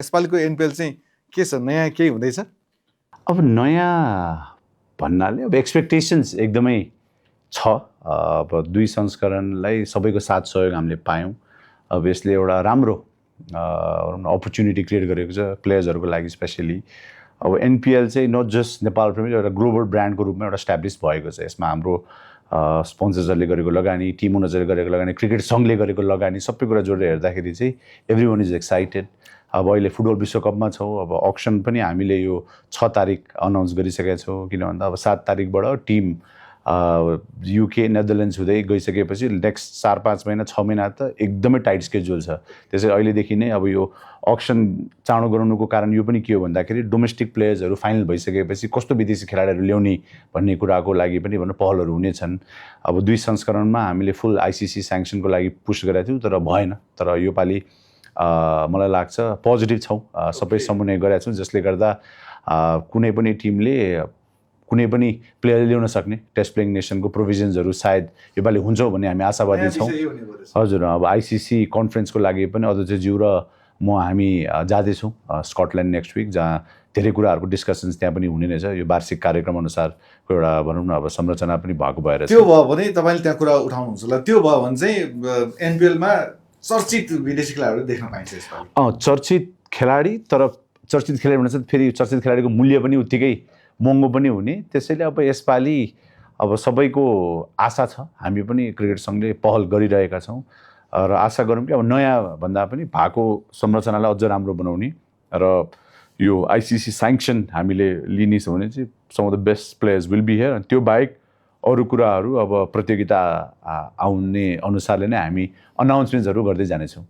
यसपालिको NPL चाहिँ के छ, नयाँ केही हुँदैछ? अब नयाँ भन्नाले अब एक्सपेक्टेसन्स एकदमै छ। अब 2 संस्करणलाई सबैको साथ सहयोग हामीले पायौँ। अब यसले एउटा राम्रो अपर्च्युनिटी क्रिएट गरेको छ प्लेयर्सहरूको लागि स्पेसली। अब एनपिएल चाहिँ नट जस्ट नेपाल प्रिमियर एउटा ग्लोबल ब्रान्डको रूपमा एउटा एस्टाब्लिस भएको छ। यसमा हाम्रो स्पोन्सर्सहरूले गरेको लगानी, टिम ओनर्सहरूले गरेको लगानी, क्रिकेट सङ्घले गरेको लगानी, सबै कुरा जोडेर हेर्दाखेरि चाहिँ एभ्री इज एक्साइटेड। अब अहिले फुटबल विश्वकपमा छौँ। अब अक्सन पनि हामीले यो 6 तारिक अनाउन्स गरिसकेका छौँ। किन भन्दा अब 7 तारिकबाट टिम युके नेदरल्यान्ड्स हुँदै गइसकेपछि नेक्स्ट 4-5 महिना 6 महिना त एकदमै टाइट स्केड्युल छ। त्यसै अहिलेदेखि नै अब यो अक्सन चाँडो गराउनुको कारण यो पनि के हो भन्दाखेरि डोमेस्टिक प्लेयर्सहरू फाइनल भइसकेपछि कस्तो विदेशी खेलाडीहरू ल्याउने भन्ने कुराको लागि पनि भनौँ पहलहरू हुनेछन्। अब 2 संस्करणमा हामीले फुल आइसिसी स्याङ्सनको लागि पुस गरेका थियौँ तर भएन। तर योपालि मलाई लाग्छ पोजिटिभ छौँ, सबै समन्वय गरेका छौँ जसले गर्दा कुनै पनि टिमले कुनै पनि प्लेयर ल्याउन सक्ने टेस्ट प्लेइङ नेसनको प्रोभिजन्सहरू सायद योपालि हुन्छ भन्ने हामी आशावादी छौँ। हजुर, अब आइसिसी कन्फरेन्सको लागि पनि अध्यक्षज्यू र हामी जाँदैछौँ स्कटल्यान्ड नेक्स्ट विक, जहाँ धेरै कुराहरूको डिस्कसन्स त्यहाँ पनि हुने रहेछ। यो वार्षिक कार्यक्रम अनुसारको एउटा भनौँ न अब संरचना पनि भएको भएर त्यो भयो भने तपाईँले त्यहाँ कुरा उठाउनुहुन्छ होला। त्यो भयो भने चाहिँ एनपिएलमा चर्चित विदेशी खेलाडीहरू देख्न पाइन्छ यसपालि। चर्चित खेलाडी, तर चर्चित खेलाडी भनेपछि फेरि चर्चित खेलाडीको मूल्य पनि उत्तिकै महँगो पनि हुने। त्यसैले अब यसपालि अब सबैको आशा छ, हामी पनि क्रिकेट सङ्घले पहल गरिरहेका छौँ र आशा गरौँ कि अब नयाँ भन्दा पनि भएको संरचनालाई अझ राम्रो बनाउने र यो आइसिसी स्याङ्सन हामीले लिने छ भने चाहिँ some of the best players will be here. त्यो बाहेक अरू कुराहरू अब प्रतियोगिता आउने अनुसारले नै हामी अनाउन्समेन्ट्सहरू गर्दै जानेछौँ।